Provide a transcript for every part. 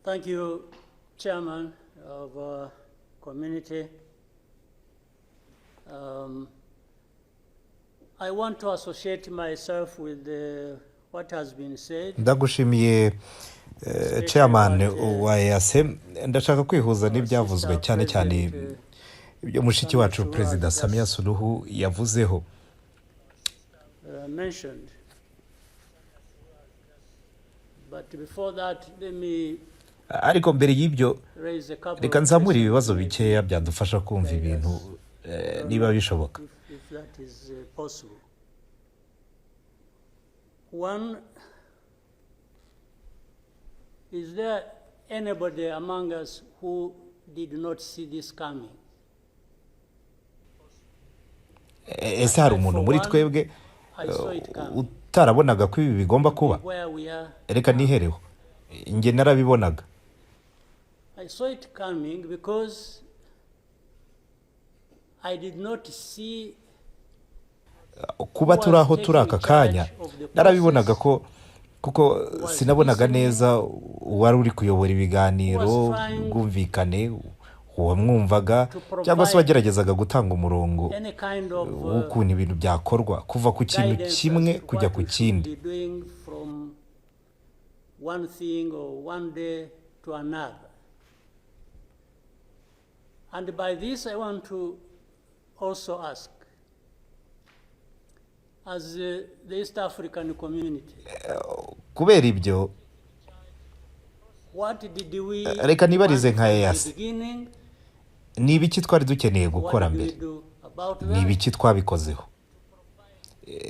Thank you, Chairman of our community. I want to associate myself with what has been said. Ndagushimiye, chairman wa EAC. Ndashaka kwihuza n'ibyavuzwe, cyane cyane ibyo mushiki wacu Perezida Samia Suluhu yavuzeho. Mentioned. But before that, let me Ariko mbere y'ibyo, raise a couple reka of nzamure ibibazo questions, bikeya byadufasha kumva ibintu, niba bishoboka. if that is possible. One, is there anybody among us who did not see this coming? Ese hari umuntu muri twebwe I saw it coming. utarabonaga ko ibi bigomba kuba? Where we are, Reka nihereho, njye narabibonaga. I saw it coming because I did not see Kuba turi aho turi aka kanya, narabibonaga ko kuko sinabonaga neza uwari uri kuyobora ibiganiro, ubwumvikane, uwamwumvaga cyangwa se wageragezaga gutanga umurongo any kind of w'ukuntu ibintu byakorwa kuva ku kintu guidance kimwe as to kujya what ku we should kindi. be doing from one thing or one day to another. And by this, I want to also ask, as the East African Community, Kubera ibyo, what did we reka nibarize want nka from the EAC. beginning? Ni ibiki twari dukeneye gukora What did we mbere? do about Ni that? ibiki twabikozeho?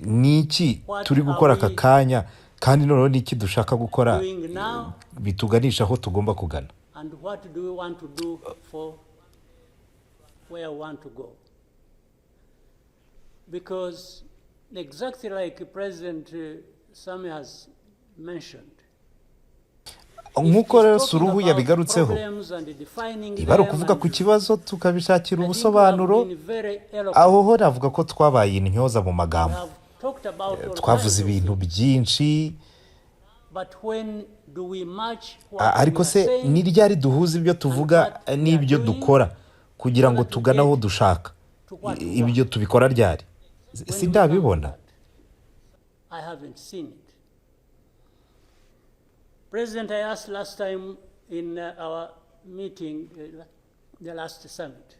Ni iki turi gukora aka kanya? Kandi noneho ni iki dushaka gukora Doing now? bituganisha aho tugomba kugana? And what do we want to do for where we want to go? Because exactly like President Sami has mentioned, Nk'uko rero Suluhu yabigarutseho, niba ari ukuvuga ku kibazo tukabishakira ubusobanuro, aho ho navuga ko twabaye intyoza mu magambo. Twavuze ibintu byinshi, ariko se ni ryari duhuza ibyo tuvuga n'ibyo dukora kugira ngo tugane aho dushaka? Ibyo tubikora ryari? Sindabibona. I haven't seen it. President, I asked last time in our meeting, the last summit.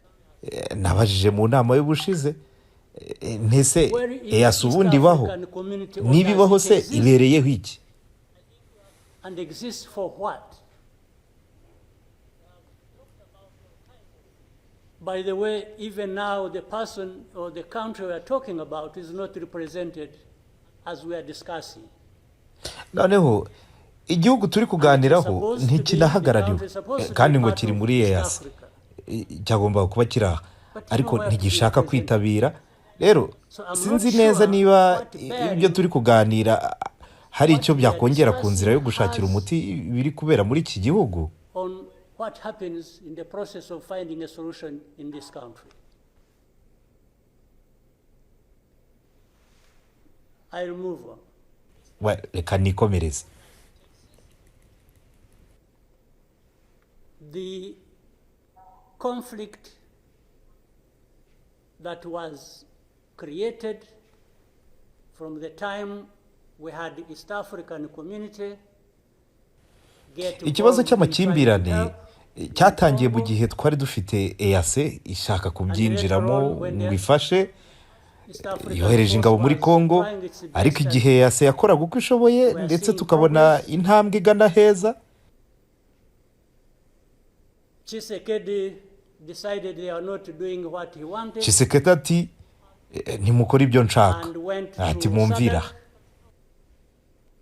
Nabajije mu nama y'ubushize, ntese EAC ubundi ibaho? Niba ibaho se, ibereyeho iki? And exists for what? By the way, even now, the person or the country we are talking about is not represented as we are discussing. Noneho igihugu turi kuganiraho ntikinahagarariwe, kandi ngo kiri muri EAC, cyagombaga kuba kiri aha, ariko ntigishaka kwitabira. Rero sinzi neza niba ibyo turi kuganira hari icyo byakongera ku nzira yo gushakira umuti biri kubera muri iki gihugu. On what happens in the process of finding a solution in this country. I'll move on. Reka nikomereze. The conflict that was created from the time we had the East African Community get Ikibazo involved in trying to cy'amakimbirane help cyatangiye mu gihe twari dufite EAC ishaka kubyinjiramo ngo ifashe, yohereje ingabo muri Congo. Ariko igihe EAC yakoraga uko ishoboye, ndetse tukabona intambwe igana heza, Tshisekedi decided they are not doing what he wanted Tshisekedi ati: "Ntimukore ibyo nshaka." and went Ati: to "Mumvira." SADC.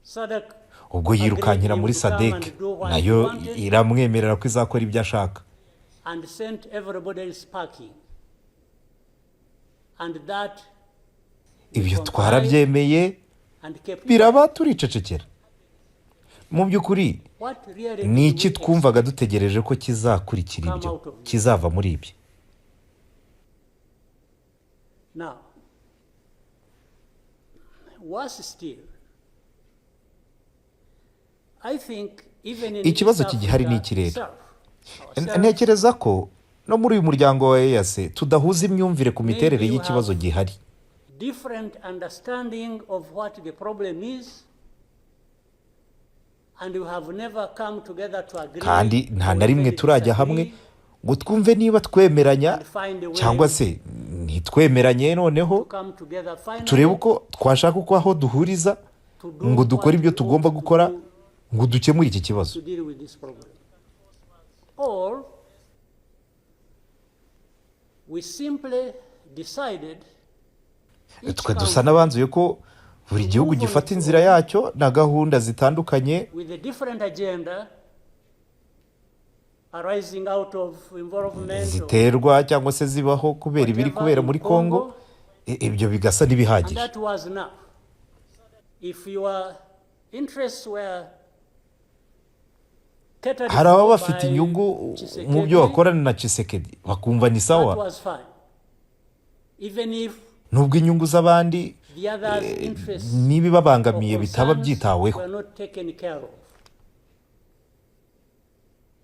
SADC Ubwo yirukankira muri SADC, nayo iramwemerera ko izakora ibyo ashaka. and sent everybody else packing. And that Ibyo twarabyemeye, and kept biraba, turicecekera. Mu by'ukuri, What really ni did iki we twumvaga dutegereje ko kizakurikira ibyo, kizava muri ibyo? Now, worse still, I think Even in Ikibazo East kigihari ni Africa iki rero? itself, ourselves, Ntekereza ko no muri uyu muryango wa EAC tudahuza imyumvire ku miterere Maybe you y'ikibazo have gihari. different understanding of what the problem is, and we have never come together to agree Kandi nta or na rimwe even turajya hamwe disagree ngo twumve niba twemeranya and find a way cyangwa se ntitwemeranye, noneho to come together finally turebe uko twashaka uko aho duhuriza to do ngo dukore what ibyo we tugomba ought to gukora do ngo dukemure iki kibazo. to deal with this problem. Or we simply decided each Twe dusa country n'abanzuye ko buri gihugu gifata inzira yacyo na gahunda zitandukanye with a different agenda arising out of involvement of ziterwa cyangwa se zibaho kubera ibiri whatever kubera in muri Congo, Congo, ibyo bigasa and n'ibihagije. that was enough. If your interests were catered Hari ababa for bafite by inyungu mu byo Tshisekedi, bakorana na Tshisekedi, bakumva ni that sawa, was fine. Even if nubwo inyungu z'abandi the others' interests or n'ibibabangamiye bitaba concerns byitaweho. were not taken care of.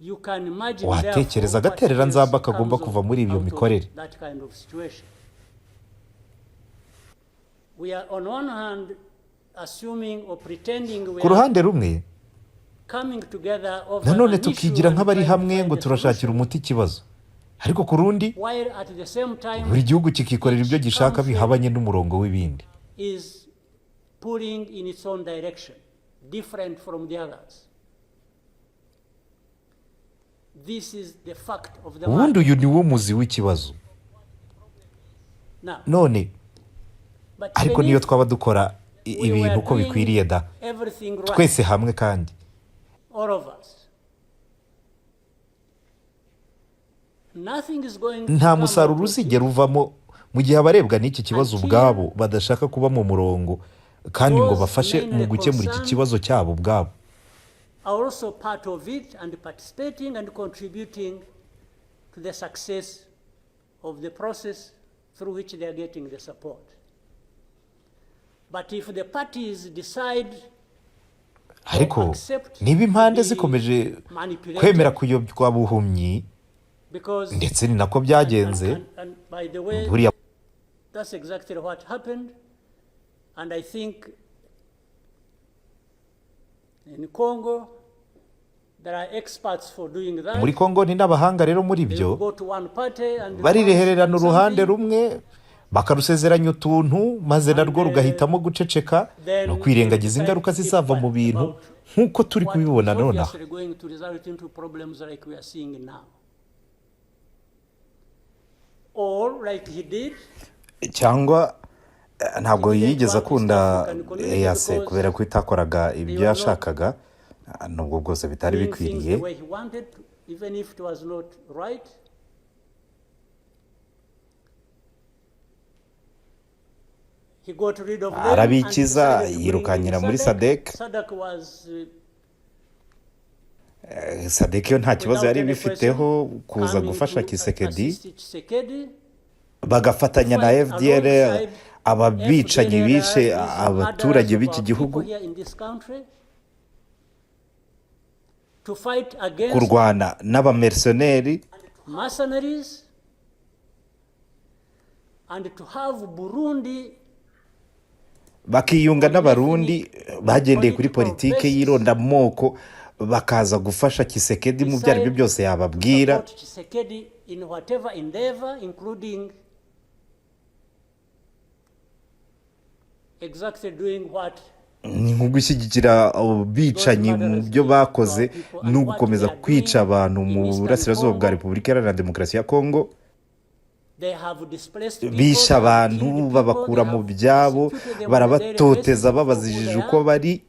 You can imagine Watekereza therefore what agaterera else nzamba kagomba comes kuva muri iyo out of mikorere. that kind of situation. We are on one hand assuming or pretending we Ku are ruhande rumwe coming together over nanone an issue tukigira and nk'abari trying to hamwe find ngo a turashakira solution, umuti ikibazo, ariko ku rundi while at the same time buri gihugu kikikorera ibyo each gishaka country bihabanye n'umurongo w'ibindi. is pulling in its own direction, different from the others. This is the fact of the Ubundi matter. uyu ni wo muzi w'ikibazo. Now, None but ariko even niyo if twaba dukora we ibintu were uko doing bikwiriye da, everything right, twese hamwe kandi, all of us, nothing is going to nta come out musaruro of it uzigera uvamo mu gihe abarebwa n'iki kibazo until ubwabo badashaka kuba mu murongo kandi ngo those bafashe mu mainly gukemura iki concerned kibazo cyabo ubwabo. are also part of it and participating and contributing to the success of the process through which they are getting the support. But if the parties decide Ariko or accept niba to impande be zikomeje manipulated, kwemera kuyobywa buhumyi, because ndetse ni nako and, byagenze and by the way, buriya, that's exactly what happened. And I think in Congo, there are experts for doing that. Muri Kongo ni n'abahanga rero muri They ibyo, will go to one party and barirehererana promise uruhande something, rumwe bakarusezeranya utuntu, maze and narwo rugahitamo guceceka no then they kwirengagiza decide to ingaruka keep zizava mu quiet bintu about nk'uko turi what kubibona is nonaha. obviously going to result into problems like we are seeing now. Or like he did, Cyangwa ntabwo he didn't yigeze want East akunda African Community EAC because kubera ko itakoraga they ibyo were not yashakaga, nubwo bwose bitari doing things bikwiriye. the way he wanted, even if it was not right. He got rid of them and Arabikiza, decided to bring in yirukankira muri SADC. SADC. SADC was SADC yo nta kibazo without yari any question ibifiteho kuza coming gufasha to Tshisekedi, assist Tshisekedi bagafatanya to na fight FDL, alongside aba bicanyi FDLR, bishe these murderers abaturage of b'iki our gihugu, people here in this country, to fight against kurwana n'abamerceneri, mercenaries, and to have Burundi bakiyunga on n'Abarundi ethnic bagendeye kuri political politike basis y'irondamoko, bakaza gufasha Tshisekedi mu byo ari byo decide byose to yababwira. support Tshisekedi in whatever endeavor, including exactly doing what Ni nko gushyigikira abo those bicanyi mu murderers byo did to our bakoze people and no what gukomeza they are kwica doing abantu in mu Eastern burasirazuba bwa Congo. Repubulika Iharanira Demokarasi ya Kongo. They have displaced people, Bishe they have abantu, killed people, they babakura mu have byabo, persecuted them on a daily basis barabatoteza for who babazijije they uko are. bari.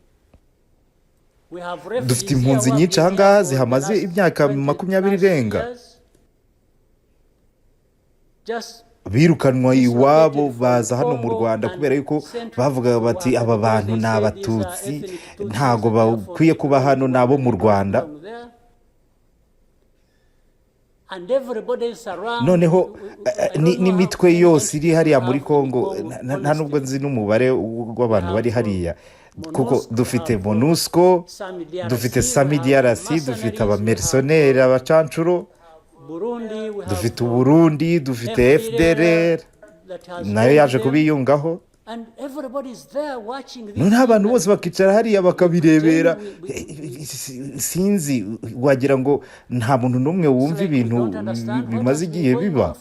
We have Dufite refugees here impunzi who have nyinshi been here ahangaha for the zihamaze last imyaka 20 20 plus irenga, years, just birukanwa iwabo dislocated from baza hano mu Congo Rwanda and kubera yuko Central bavugaga bati Rwanda aba because bantu they ni say these are Abatutsi, ethnic Tutsis ntago and therefore bakwiye they kuba belong hano, to ni abo Rwanda, mu they don't Rwanda. belong there. And everybody is around. Noneho I don't know how n'imitwe many yose iri entities we hariya muri have in Congo, Congo, nta nubwo honestly. nzi n'umubare We w'abantu bari have hariya. Kuko dufite MONUSCO, dufite SAMIDRC, dufite abamercenaires, abacancuro, dufite Uburundi, dufite FDLR nayo yaje kubiyungaho. Noneho abantu bose bakicara hariya bakabirebera. Sinzi, wagira ngo nta muntu n'umwe wumva ibintu bimaze igihe biba.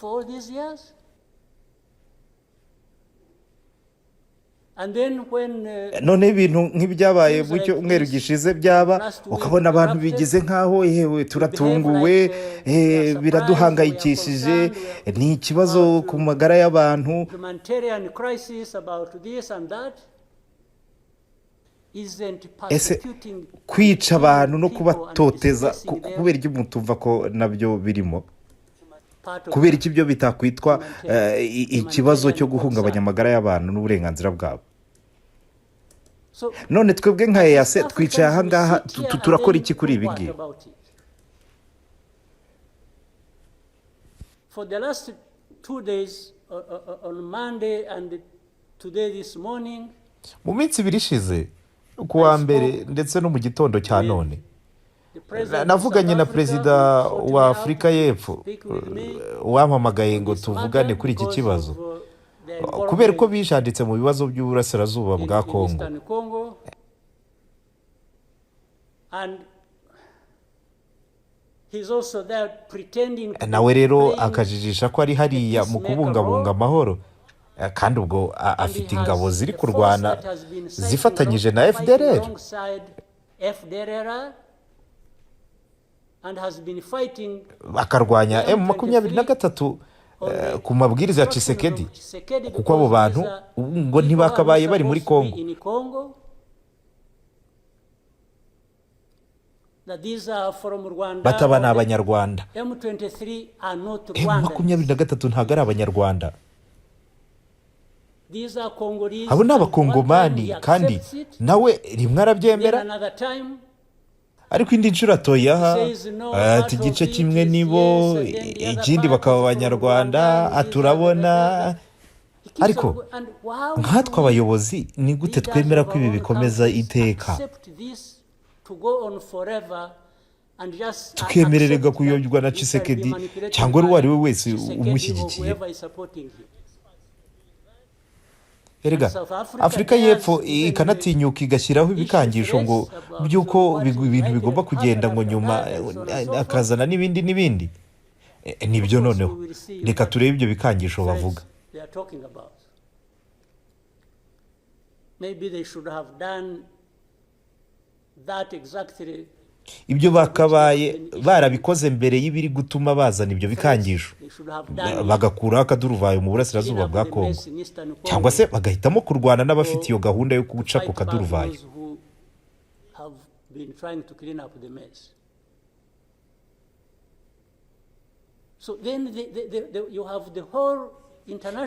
Noneho ibintu nk'ibyabaye mu cyumweru gishize byaba, ukabona abantu bigize nk'aho yewe turatunguwe, biraduhangayikishije, ni ikibazo ku magara y'abantu. Ese kwica abantu no kubatoteza kubera iki mutumva ko nabyo birimo? Kubera iki ibyo bitakwitwa ikibazo cyo guhungabanya amagara y'abantu n'uburenganzira bwabo? None twebwe nka EAC twicaye aha ngaha, turakora iki kuri ibi ngibi? For the last 2 days, on Monday and today this morning, Mu minsi 2 ishize, ku wa mbere ndetse no mu gitondo cya none, navuganye na perezida wa Afurika y'Epfo wampamagaye ngo tuvugane kuri iki kibazo, kubera ko bijanditse mu bibazo by'uburasirazuba bwa Kongo. Nawe rero akajijisha ko ari hariya mu kubungabunga amahoro, kandi ubwo afite ingabo ziri kurwana zifatanyije na FDLR. Bakarwanya M23 ku mabwiriza ya Tshisekedi, kuko abo bantu ngo ntibakabaye bari muri Kongo. Bataba ni Abanyarwanda. M23 ntabwo ari Abanyarwanda, abo ni Abakongomani, kandi nawe rimwe arabyemera, ariko indi nshuro atoye aha ati igice kimwe nibo, ikindi bakaba Abanyarwanda, aturabona. Ariko nkatwe abayobozi ni gute twemera ko ibi bikomeza iteka, tukemererwa kuyobywa na Tshisekedi cyangwa uwo ari we wese umushyigikiye? Erega Afurika y'Epfo ikanatinyuka igashyiraho ibikangisho ngo by'uko ibintu bigomba kugenda, ngo nyuma akazana n'ibindi n'ibindi. Nibyo, noneho reka turebe ibyo bikangisho bavuga. Ibyo bakabaye barabikoze mbere y'ibiri gutuma bazana ibyo bikangisho, bagakuraho akaduruvayo mu burasirazuba bwa Kongo, cyangwa se bagahitamo kurwana n'abafite iyo gahunda yo guca ku kaduruvayo.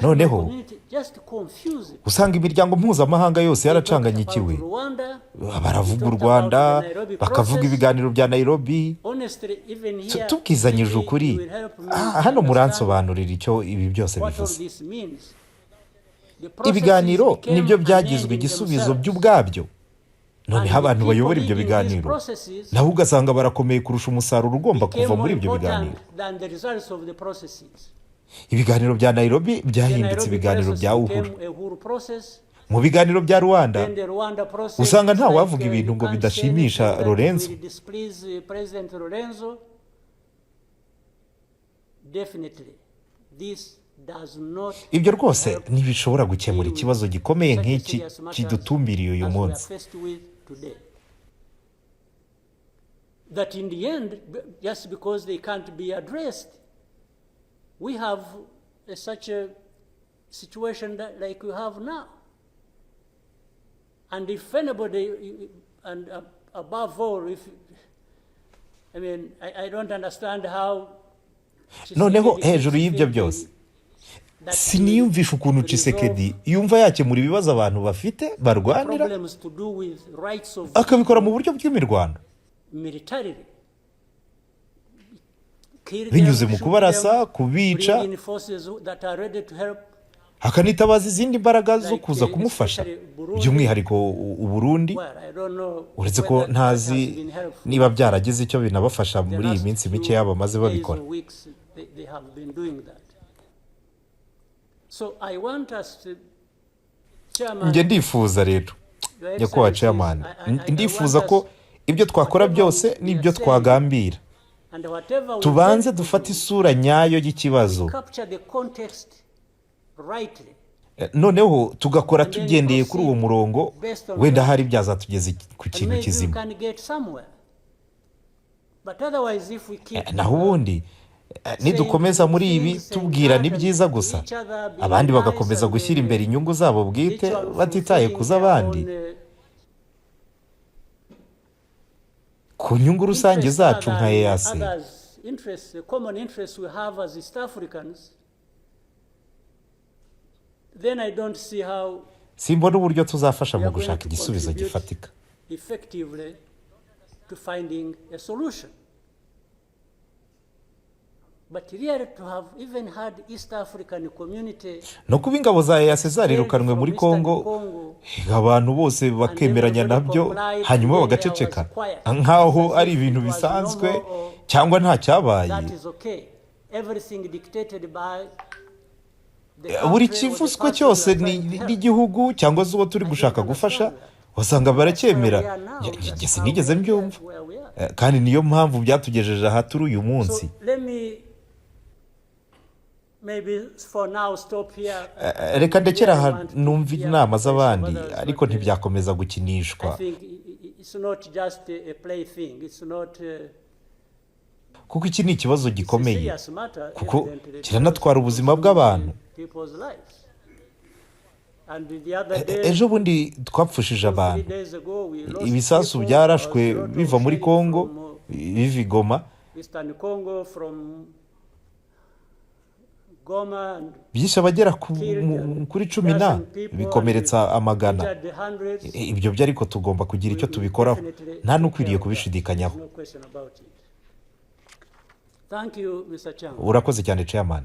Noneho usanga imiryango mpuzamahanga yose yaracanganyikiwe. Baravuga u Rwanda, bakavuga ibiganiro bya Nairobi. Tubwizanyije ukuri, hano muransobanurira icyo ibi byose bivuze. Ibiganiro nibyo byagizwe igisubizo by'ubwabyo. Noneho abantu bayobora ibyo biganiro nawe ugasanga barakomeye kurusha umusaruro ugomba kuva muri ibyo biganiro. Ibiganiro bya Nairobi byahindutse ibiganiro bya Uhuru. Mu biganiro bya Rwanda usanga nta wavuga ibintu ngo bidashimisha Lorenzo. Ibyo rwose ntibishobora gukemura ikibazo gikomeye nk'iki kidutumbiriye uyu munsi. That in the end, just because they can't be addressed, we have such a situation that like we have now. And if anybody, and above all, if, I mean, I don't understand how. Noneho hejuru y'ibyo byose, siniyumvisha ukuntu Tshisekedi yumva yakemura ibibazo abantu bafite barwanira, akabikora mu buryo bw'imirwano, binyuze mu kubarasa, kubica, Hakanitabaza izindi mbaraga zo kuza kumufasha, by'umwihariko Uburundi, uretse ko ntazi niba byaragize icyo binabafasha muri iyi minsi mike yabo bamaze babikora. They have been doing that. So I want us to, Chairman, Njye ndifuza rero, nyakubahwa chairman, ndifuza ko ibyo twakora byose n'ibyo twagambira, and whatever we tubanze tend to dufate do, isura nyayo y'ikibazo, capture the context rightly. Noneho tugakora tugendeye kuri uwo murongo. Wenda hari byazatugeza ku And kintu maybe we kizima. can get somewhere. But otherwise, if we keep Naho ubundi nidukomeza muri ibi tubwirana ibyiza gusa, abandi bagakomeza gushyira imbere inyungu zabo bwite each one batitaye ku fulfilling z'abandi, their own, ku nyungu rusange interests zacu other nka than EAC, others' interests, the common interests we have as East Africans, then I don't see how simbona uburyo tuzafasha we mu are going gushaka to igisubizo contribute gifatika. effectively to finding a solution. But really to have even had East African Community No kuba ingabo za EAC zarirukanwe muri from Eastern Congo, Congo, abantu bose bakemeranya nabyo, hanyuma bagaceceka nk'aho ari ibintu bisanzwe cyangwa nta cyabaye, that is okay. Everything dictated by the buri country or the kivuzwe person cyose we are trying to help. n'igihugu cyangwa se uwo turi gushaka gufasha, wasanga baracyemera. Njye sinigeze mbyumva. Kandi niyo mpamvu byatugejeje aha turi uyu munsi. So let me maybe for now stop here. Reka ndekere aha numva inama z'abandi, ariko ntibyakomeza gukinishwa, I think it's not just a plaything. It's not kuko iki ni ikibazo it's a gikomeye, serious matter, kuko evidently, kiranatwara ubuzima bw'abantu. people's lives. And the other day, Ejo bundi twapfushije 2, 3 abantu. days ago, we lost Ibisasu people. byarashwe There was a lot of biva muri shelling Kongo, from, biva i Goma, Eastern Congo, from Goma, and byishe abagera killed kuri cumi na, dozen people bikomeretsa and amagana. injured hundreds. Ibyo byo ariko tugomba kugira icyo We will tubikoraho, definitely nta take care n'ukwiriye of that. kubishidikanyaho. There's no question about it. Thank you, Mr. Chairman. Urakoze cyane, chairman.